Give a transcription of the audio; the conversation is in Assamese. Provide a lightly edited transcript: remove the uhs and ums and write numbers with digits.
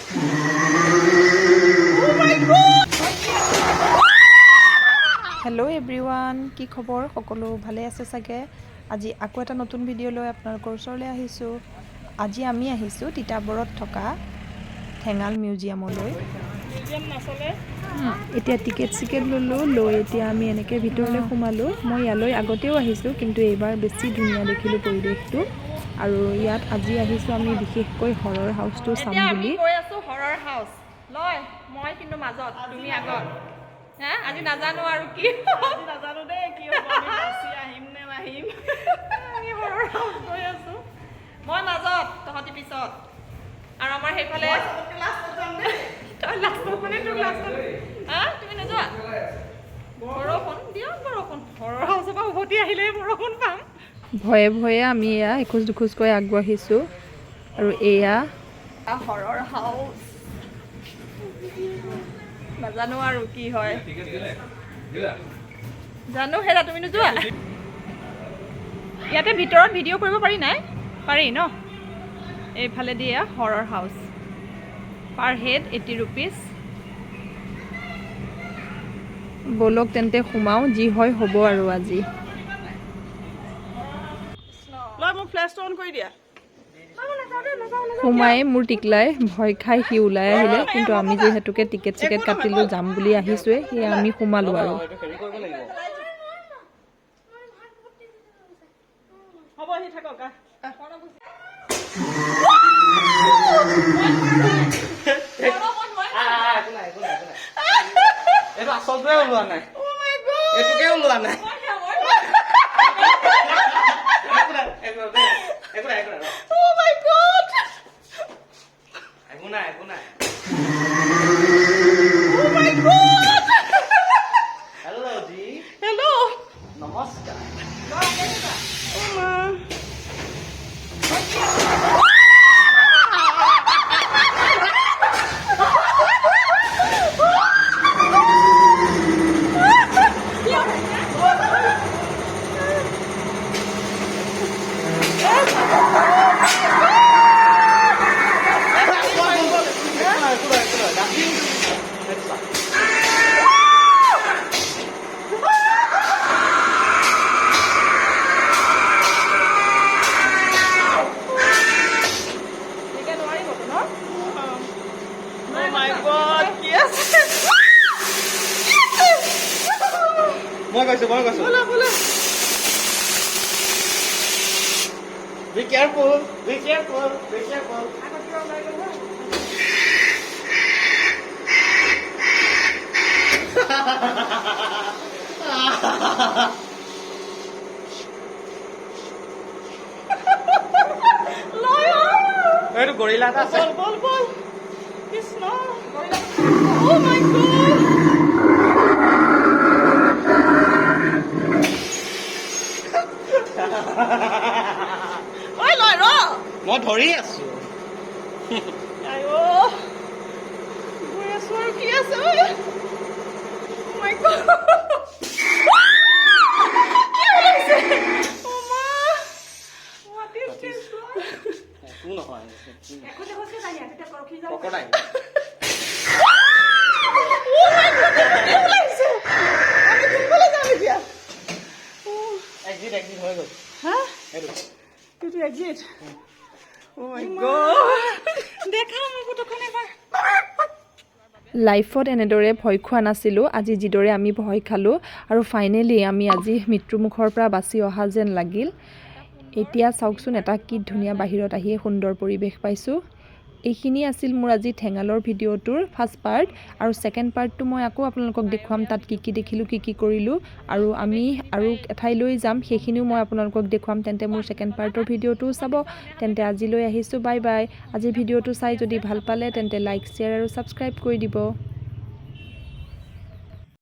Oh my God! Hello everyone, কি খবৰ? সকলো ভালে আছে চাগে। আজি আকৌ এটা নতুন ভিডিঅ' লৈ আপোনালোকৰ ওচৰলৈ আহিছোঁ। আজি আমি আহিছোঁ তিতাবৰত থকা ঠেঙাল মিউজিয়ামলৈ। মিউজিয়াম নচলে। এতিয়া টিকেট চিকেট ল'লোঁ, লৈ এতিয়া আমি এনেকৈ ভিতৰলৈ সোমালোঁ। মই ইয়ালৈ আগতেও আহিছোঁ, কিন্তু এইবাৰ বেছি ধুনীয়া দেখিলোঁ পৰিৱেশটো। আৰু ইয়াত আজি আহিছোঁ আমি বিশেষকৈ হৰৰ হাউচটো চাম এতিয়া আমি বুলি। গৈ আছো হৰৰ হাউচ লয়। মই কিন্তু মাজত, তুমি আগত। হা, আজি নাজানো আৰু কি হ'ব। নাজানো দেই কি হ'ব, আমি বাচি আহিম নে নাহিম। আমি হৰৰ হাউচ গৈ আছো। মই মাজত, তহঁতি পিছত। আৰু আমাৰ সেইফালে চবতকে লাষ্টত যাম দেই। তই লাষ্টত মানে তোক লাষ্টত। হা, তুমি নোযোৱা? বৰষুণ দিয়ক, বৰষুণ। হৰৰ হাউচৰ পৰা উভতি আহিলেই বৰষুণ পাম। ভয়ে ভয়ে আমি এয়া এখোজ দুখোজকৈ আগবাঢ়িছোঁ আৰু এয়া হৰৰ হাউচ, নাজানো আৰু কি হয়। জানো হেৰা, তুমি নোযোৱা? ইয়াতে ভিতৰত ভিডিঅ' কৰিব পাৰি নাই? পাৰি ন? এইফালেদি এয়া হৰৰ হাউচ। Per head 80 rupees. ব'লক তেন্তে সোমাওঁ, যি হয় হ'ব আৰু আজি। লয়, মোৰ ফ্লেছটো অন কৰি দিয়া। সোমাই মোৰ টিকলাই ভয় খাই সি ওলাই আহিলে। কিন্তু আমি যিহেতুকে টিকেট চিকেট কাটিলোঁ, যাম বুলি আহিছোঁৱে, সেয়ে আমি সোমালোঁ আৰু। হ'ব, আহি থাকক, আহ আহ। একো নাই, একো নাই, একো নাই। এইটো আচলটোৱে ওলোৱা নাই। এইটোকে ওলোৱা নাই। একো নাই, একো নাই, একো নাই, একো নাই। Oh my God! একো নাই, একো নাই। Oh my God! Hello G. Hello! নমস্কাৰ। Oh মা। একো নাই, একো নাই, একো নাই। Nothing. সেইটো চা। এনেকে নোৱাৰিবতো ন? Oh my God! কি আছে? মই কৈছো, মই কৈছো। ব'লা, ব'লা। Be careful, be careful, be careful. আগত কিবা ওলাই গ'ল হয়। লয়, অ। এইটো গৰিলা এটা আছে। বল, বল, বল। কৃষ্ণ। Oh my God! ঐ লয়, ৰ। মই ধৰি আছো। আইঅ, গৈ আছো। আৰু কি আছে ঐ? Oh my God! কি ওলাইছে? Oh মা! What is this? একো নহয়। এখোজ এখোজকে যাই তেতিয়া ৰখি যাব। ক্ৰক'ডাইল। Oh my God! কি ওলাইছে? আমি কোনফালে যাম এতিয়া? এক্সিট, এক্সিট হৈ গ'ল। হা? সেইটো। এইটো এক্সিট। Oh my God! দেখা মোৰ ফটোখন এবাৰ। লাইফত এনেদৰে ভয় খোৱা নাছিলোঁ আজি যিদৰে আমি ভয় খালোঁ। আৰু ফাইনেলি আমি আজি মৃত্যুমুখৰ পৰা বাচি অহা যেন লাগিল। এতিয়া চাওকচোন, এটা কি ধুনীয়া বাহিৰত আহিয়ে সুন্দৰ পৰিৱেশ পাইছোঁ। এইখিনি আছিল মোৰ আজি ঠেঙালৰ ভিডিঅ'টোৰ ফাৰ্ষ্ট পাৰ্ট। আৰু ছেকেণ্ড পাৰ্টটো মই আকৌ আপোনালোকক দেখুৱাম, তাত কি কি দেখিলোঁ, কি কি কৰিলোঁ আৰু আমি আৰু এঠাইলৈ যাম, সেইখিনিও মই আপোনালোকক দেখুৱাম। তেন্তে মোৰ ছেকেণ্ড পাৰ্টৰ ভিডিঅ'টোও চাব। তেন্তে আজিলৈ আহিছোঁ, বাই বাই। আজিৰ ভিডিঅ'টো চাই যদি ভাল পালে, তেন্তে লাইক, শ্বেয়াৰ আৰু ছাবস্ক্ৰাইব কৰি দিব।